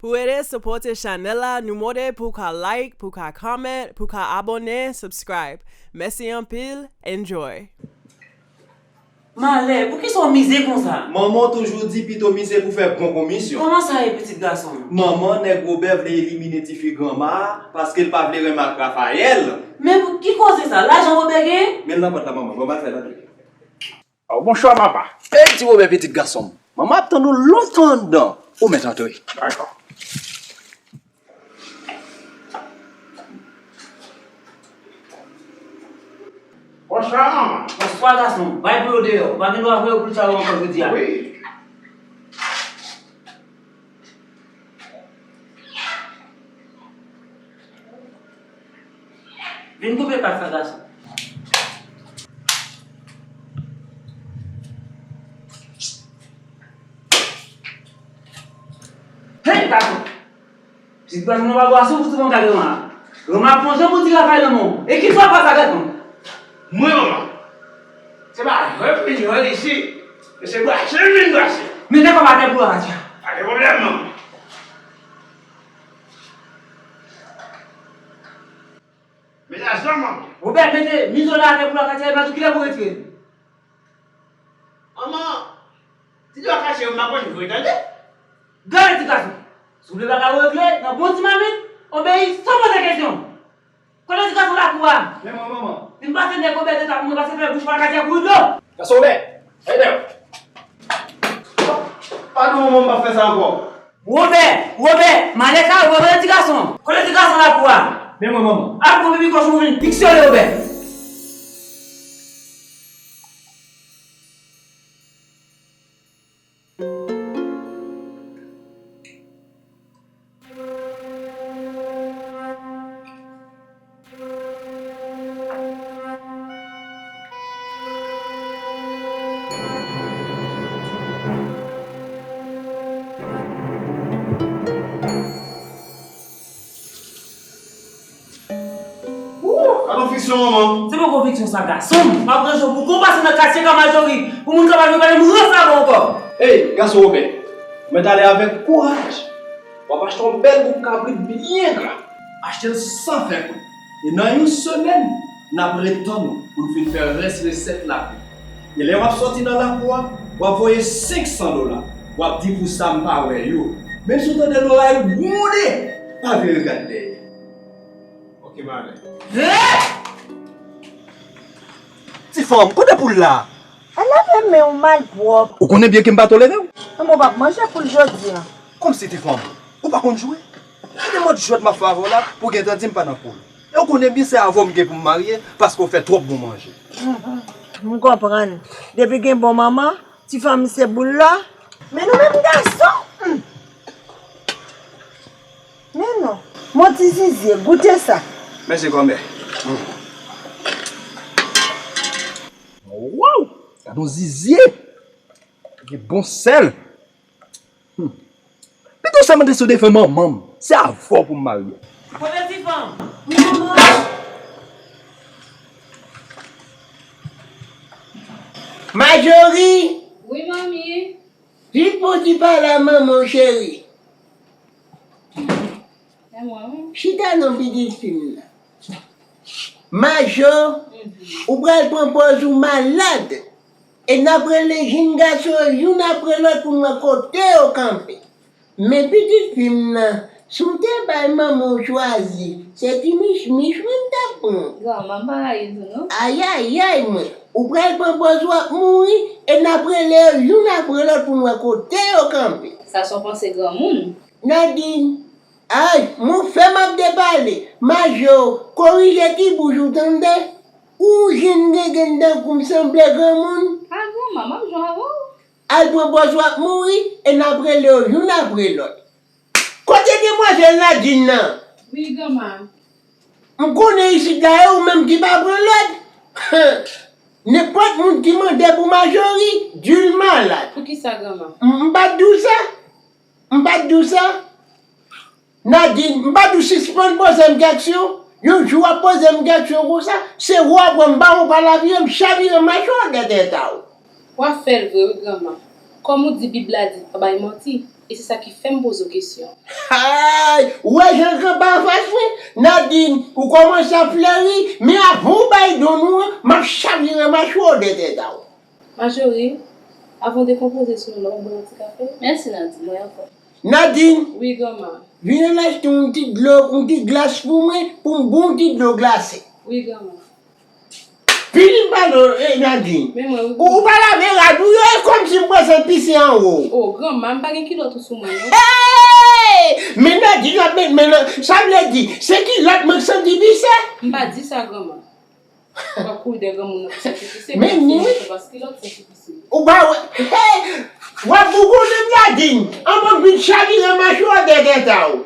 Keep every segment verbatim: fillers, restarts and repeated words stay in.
Pou ede sipòte chanèl la, nou mande pou w ka like, pou w ka comment, pou w ka abòne, subscribe. Mèsi anpil, enjoy! Malè, poukisa w mize konsa? Manman w toujou di pito mize pou fè bon komisyon. Kòman sa ye, pitit gason m? Manman, nèg Wobè vle elimine tifi granma a paske l pa vle renmen ak Rafayèl. Men pou ki koze sa? Lajan Wobè genyen? Men l nan pòt la, manman. Bon, ba l fè l antre. Aw, bonswa, papa. Ey, ti Wobè, pitit gason m. Manman ap tann ou lontan anndan. Ou mèt antre. Dakò. Bonswa, manman. Bonswa, gason. Bay pou yo deyò. Ou pa gen dwa voye yo pou l sa yo ankò jodi a. Wi. Vin koupe kat sa, gason. Hey, gason! Pitit gason nan pa bwase pou tout moun gade manman. Manman ap plonje pou ti Rafayèl nan men w. E ki fwa pa sa, gason? Mwen, manman. Se pa jwèt vin jwe isit. Men se bwase m vin bwase. Mete kò w atè pou w atè. Pa gen pwoblèm, manman. Men lajan, manman. Wobè, mete mizo la atè pou w atè, e matrikile pou retire. Manman, ti dwa kache yo, m pa konn jwe, tande? Gade ti gason. Si w vle bagay yo regle, nan bon ti mamit, obeyi san poze kesyon. Kote ti gason lakou a? Men mwen, manman. Vin pase nèg Wobè de ta pou mwen, pase fè bouch pa katye pou dlo. Gason Wobè, fè dèyè. Padon, manman, m pa fè sa ankò. Wobè, Wobè, malè sa, Wobè, ti gason. Kote ti gason lakou a? Men mwen, manman. Al pran pipi kòch ou vin fiksyone, Wobè. Wou! Gade yon fiksyon, manman. Se pa konviksyon sa, gason m. M ap range w pou gon pase nan katye Kamajori, pou moun Kamajori pa janm ranse avè w ankò. Ey, gason Wobè, ou mèt ale avèk kouraj. W ap achte yon bèl bouk kabrit byen gra. Achte l san fè kout. E nan yon semèn, n ap ret tann ou pou n fin fè rès resèt lakou. E lè w ap sòti nan lakou a, w ap voye senk san dola. W ap di pou sa m pa wè yo. Menm si w tande loray gwonde, pa vire gad dèyè. Ok, malè. Ti fanm, kote poul la? Al lave men w, malpwòp. Ou konnen byen ke m pa tolere w. Anben w p ap manje poul jodi a. Kòmsi, ti fanm, ou pa konn jwe? Gade mòd jwèt m ap fè avè w la, pou w gentan di m pa nan poul. E w konnen byen se avè w m gen pou m marye, paske w fè twòp bon manje. Mhm. M konprann. Depi gen bon manman, ti fanm se boul la. Men nou menm gason! Hmm. Men non. Mon ti zizye, goute sa. Mèsi, kòmè. Hmm. Waw! Gade yon zizye! Gen bon sèl! Hmm. Pito sa mande sou defen manman m. Se avè w pou m marye. Kote ti fanm? Manman! Majori! Wi, manmi. Vin pou ti pale a manman w, cheri. Chita non, pitit fi m nan. Majo, ou pral pran pòz ou malad. E n ap rele jenn gason yo youn apre lòt pou n wè kote yo kanpe. Men pitit fi m nan, si w te bay manman w chwazi, se ti mich mich wi m t ap pran. Granma, m pa rayi tou non. Ayayay mwen, ou pral pran pòz w ap mouri, e n ap rele yo youn apre lòt pou n wè kote yo kanpe. Sa se yon panse granmoun. Nadin, ay, mwen fè m ap depale. Majo, korije ti bouch ou tande. Ou jwenn gen gen tankou m sanble granmoun. A granma, m ap jwe avè w. Al pran pòz w ap mouri, e n ap rele yo youn apre lòt. Kote demwazèl Nadin nan? Wi, granma. M konnen isit la e ou menm ki pa pran lòd. Nenpòt moun ki mande pou Majori, di l malad. Poukisa, granma? M, m pa t di w sa? M pa t di w sa? Nadin, m pa t di w sispann poze m keksyon? Yon jou w ap poze m keksyon konsa, se ou apre m ba w pa lavire, m chavire mache w dèyè tèt a w. W ap fè l vre wi, granma. Kòm ou di Bib la di, pa bay manti. E se sa ki fè m poze w kesyon. Ay! Ou wè jan granpa anfas mwen? Nadine, ou kòmanse ap fleri, men avan w bay don nou an, m ap chavire mache w de tèt a w. Majori, avan w dekonpoze sou nou la, w ban yon ti kafe? Mèsi, Nadine, mwen anfòm. Nadine! Wi, granma. Vin al achte yon ti dlo, yon ti glas pou mwen, pou m bwè yon ti dlo glase. Wi, granma. Fini pale, eh, Nadine. Men mwen, wi. Ou, ou pa lave rad ou yo, e kòmsi m pran san pise anwo w. O, granma, m pa gen kilòt ou sou mwen, non. Hey! Men Nadine ap met men nan, sa vle di, se kilòt mwen k santi pise? M pa di sa, granma. W ap kouri dèyè granmoun nan pou santi pise, men wi. Paske kilòt santi pise. Ou pa wè, hey! W ap bougonnen m, Nadine. An bon vin chavire mache w de tèt a w.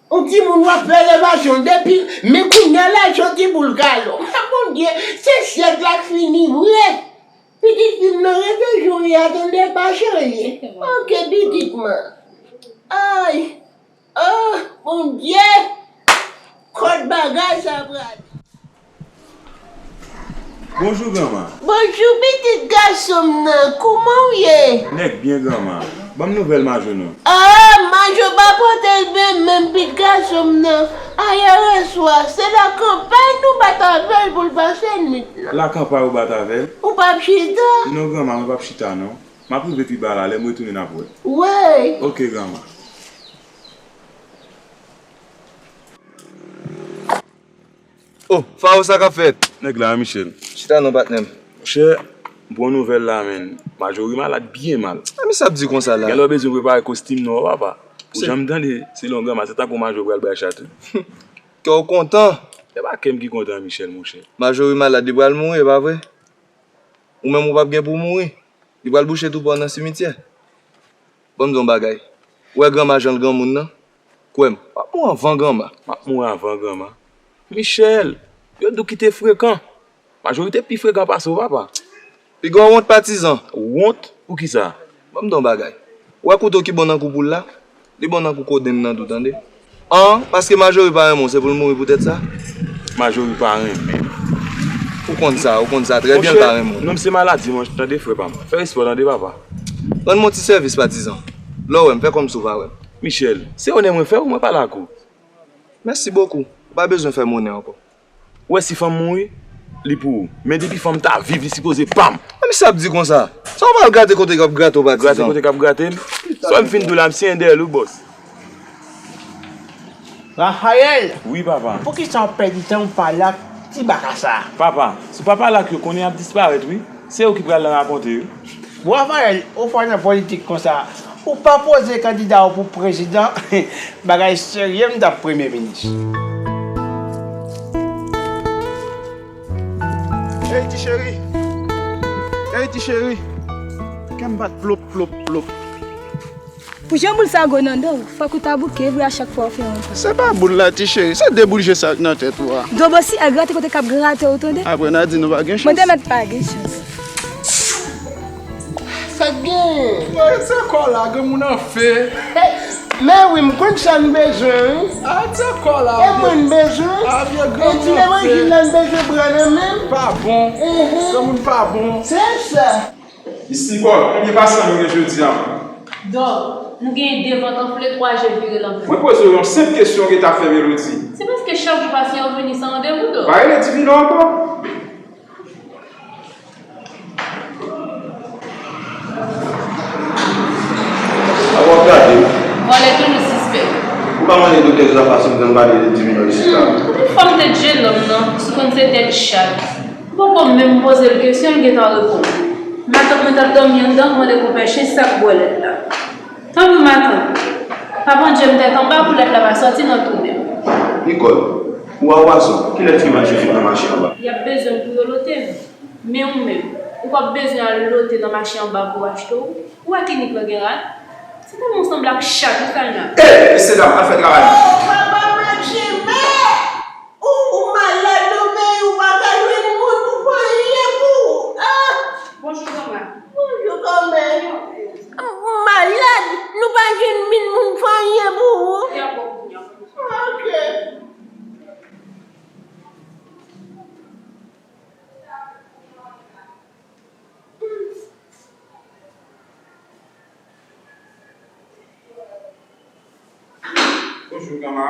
Yon timoun w ap fè elevasyon depi, men kounye a l al soti boul galon. Bondye, se syèk la k fini vre. Pitit fi m nan rete jan w ye a tande, pa chanje. Oke, pitit mwen. Ay, oh, Bondye, kot bagay sa prale. Bonjou, granma. Bonjou, pitit gason m nan. Kouman w ye? Nèg byen, granma. Ban m nouvèl Majo non. Ah, Majo pa pote l byen menm, pitit gason m nan. Ayè swa, se lakanpay nou bat avè l pou l pase nwit lan. Lakanpay ou bat avè l? Ou p ap chita? Non, granma, mwen p ap chita, non. M ap rive pi ba la, lè m retounen n ap wè. Wi. Oke, granma. Oh, Faro, sa k ap fèt? Nèg la, Michel. Chita non, patnè m. Monchè, m pran nouvèl la, menn. Majori malad byen mal. A, men sa ap di konsa la. Gen lè w bezwen prepare kostim nwa w, papa. Ou janm tande, selon granma, se tankou Majori pral bay chat, wi. Kè w kontan. Se pa kè m ki kontan, Michel, monchè. Majori malad, li pral mouri, e pa vre? Ou menm ou p ap gen pou w mouri. Li pral bouche twou pa w nan simityè. Ban m di w yon bagay. Ou wè granma jan l granmoun nan? Kwè m, w ap mouri anvan granma. M ap mouri anvan granma. Michel, yo di w kite frekan. Majorite pi frekan pase w, papa. Piga w wont patizan. Wont? Poukisa? Ban m di w yon bagay. Ou wè kouto ki bon nan kou poul la? Li bon nan kou kodenn nan tou, tande. An, paske Majori pa renmen w, se pou l mouri poutèt sa? Majori pa renmen m. Ou konn sa, ou konn sa trè byen, l pa renmen w. Monchè, non, se maladi, monchè, tande, frè pa m. Fè respè w, tande, papa. Rann mwen yon ti sèvis, patizan. Lè w wè m, fè kòmsi w pa wè m. Michel, se onè mwen fè w, mwen pale ak ou. Mèsi bokou. Ou pa bezwen fè m onè ankò. Ou wè si fanm mouri, li pou ou. Men depi fanm ta viv, li sipoze pa m. Men misye ap di konsa. Sa w pral grate kote k ap grate w, patizan? Grate kote k ap grate m? Sa w m fin di w la, m siyen dèyè l wi, bòs. Raphaël! Wi, papa. Poukisa w pèdi tan w pale ak ti baka sa a? Papa, si w pa pale ak yo, konnen y ap disparèt wi. Se yo ki pral nan rakonte wi. Bon, Raphaël, ou fò nan politik konsa. Ou pa poze kandida w pou prezidan, bagay serye m t ap premye minis. Ey, ti cheri. Ey, ti cheri. Kè m bat plop, plop, plop. Pou jan boul sa gwo nan do w, fòk ou ta bouke vre a chak fwa w fè yon pa. Se pa boul la, ti cheri, se de boul je sa k nan tèt ou a. Dwòl bòs, si al grate kote k ap grate w, tande? Apre n a di nou pa gen chans. Mwen te mèt pa gen chans. Sa k genyen? Mwen se kò la, granmoun an fè. Men wi, m konn sa n bezwen wi. A, se kò la. E mwen n bezwen. A, vye granmoun an fè. E ti levanjil la n bezwen pran nan men m. Pa bon. Granmoun pa bon. Se sa. Isi, bon, konbyen pasyan nou gen jodi a? Dòk, nou genyen de vant anfle, twa je vire lanfè. Mwen poze w yon senp kesyon, ou gentan ap fè melodi. Se paske chak jou pasyan yo vini san randevou, Dòk. Pa rele Divino ankò. A w ap gade. Vòlè toujou sispèk. Ou pa mande doktè Jozafas si m konn pale de Divino isit la. Ou te fòm tèt jenòm nan, si w konn se tèt chat. Ou poko menm poze l kesyon, l gentan reponn ou. Matant mwen t ap dòmi anndan, m mande konpè chen sa k bwè lèt la. Tanpri matant, pa pandje m tèt anba pou lèt la pa sòti nan tou men m. Nicole, ou a wazon, ki lèt ki manje fin nan mache anba? Y ap bezwen m pou yo lote m. Men ou menm, ou p ap bezwen al lote nan mache anba pou achte w. Ou wè klinik lan gen rat? Se tèlman w sanble ak chat wi, Kalina. Ey, mesye dam, al fè travay nou. Oh, papa Maxime! Ou, ou malad nan peyi, ou pa ka jwenn moun pou fè anyen pou ou. Ah! Bonjou, granma. Bonjou, kòmè. Ou malad, nou pa jwenn min moun fè anyen pou ou. Y ap bon kounye a. Ok. Bonjou, granma.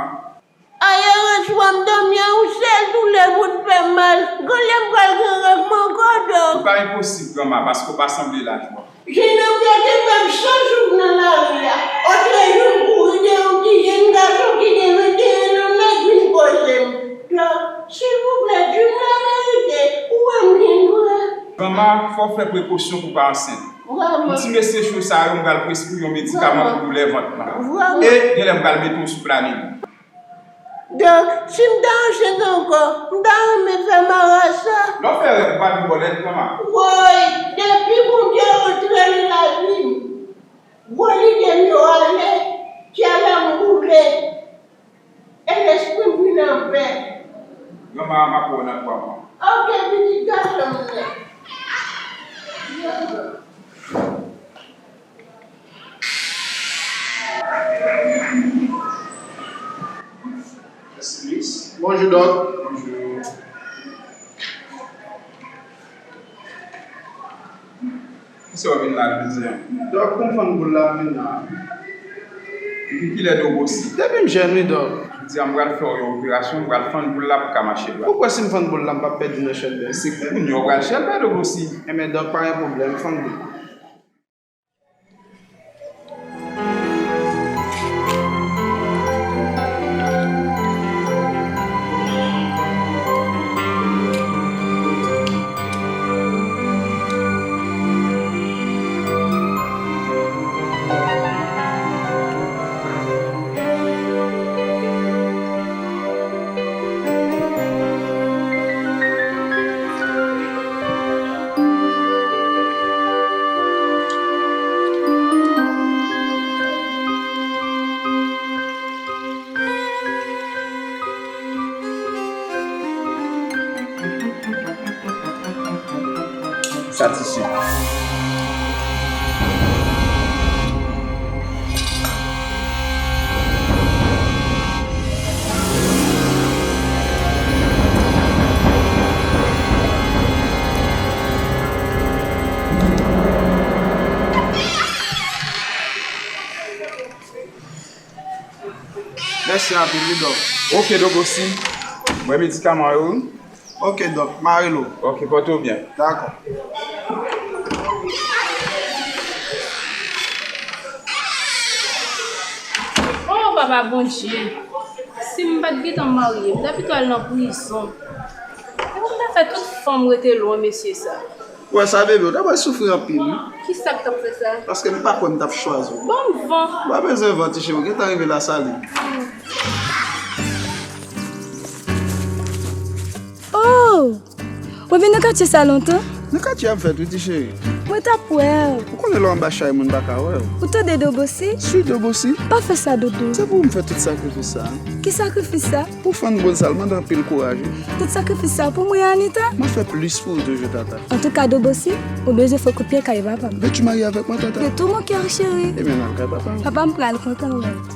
Ay, erezman m dòmi a yon sèl doulè pou t fè m mal. Gen lè m pral gen rèv m ankò, dòk. Li pa enposib, granma, paske w pa sanble laj w ap. Jenòm yo te fè m san souf nan lari a. Otrè, youn kouri dèyè yon ti jenn gason ki gen venteyen an, nèg vin koze m. Dòk, silvouplè, di m laverite, ou wè m gen dwa? Granma, fò w fè prekosyon pou w pa ansent. Vrèman. Ti mesye cho sa yo, m pral preskri yon medikaman pou doulè vant lan. Vrèman. E genlè m pral mete w sou planin. Donk, si m ta ansent ankò, m ta renmen fè marasa. Lè w fè rèv, ou pa vin bò lèt, granma. Woy, depi Bondye rantre nan lavi m, gwo lide m yo ale, kè la m boule, e lespri m vin anpè. Granma, m ap wè w nan twa mwa. Oke, pitit gason m nan. Bonjou, Dòk. Bonjou. Kisa w vin la jodi a? Dòk, pou m fann boul la, m vin la. Depi kilè Dobosi? Depi m jèn, wi, Dòk. Jodi a, m pral fè w yon operasyon, m pral fann boul la pou w ka mache dwat. Ou kwè si m fann boul la, m p ap pèdi nan chèlbè? Se kounye a w pral chèlbè, Dobosi. Enben, Dòk, pa gen pwoblèm, fann boul la. Sa ti sik. Mèsi anpil, wi, Dòk. Oke, Dobosi. Bwè medikaman yo, wi. Oke, Dòk. M a rele w. Oke, pòte w byen. Dakò. O, Papa Bondye, si m pa t gentan marye, m ta pito al nan prizon. E pou m ta fè tout fanm rete lwen mesye sa. Ou wè sa, bebe, ou ta pral soufri anpil, wi. Kisa k t ap fè sa? Paske m pa kwè m t ap chwazi w. Ban m van. Ou pa bezwen van, ti cheri, ou gentan rive Lasalin. Oh! Ou vin nan katye sa lontan? Nan katye a m fèt, wi, ti cheri. Mwen t ap wè w. Ou konnen lè w anba chay moun pa ka wè w. Ou tande, Dobosi? Si, Dobosi. Pa fè sa, Dodo. Se pou ou m fè tout sakrifis sa a. Ki sakrifis sa? Pou fann boul sa, l mande anpil kouraj, wi. Tout sakrifis sa pou mwen, Anita? Mwen fè plis pou ou toujou, tata. Antouka, Dobosi, ou bezwen fè kout pye kay papa m. Veux-tu marier avec moi, tata? De tout mon cœur, chéri. Ebyen, n al kay papa m. Papa m pral kontan wè w.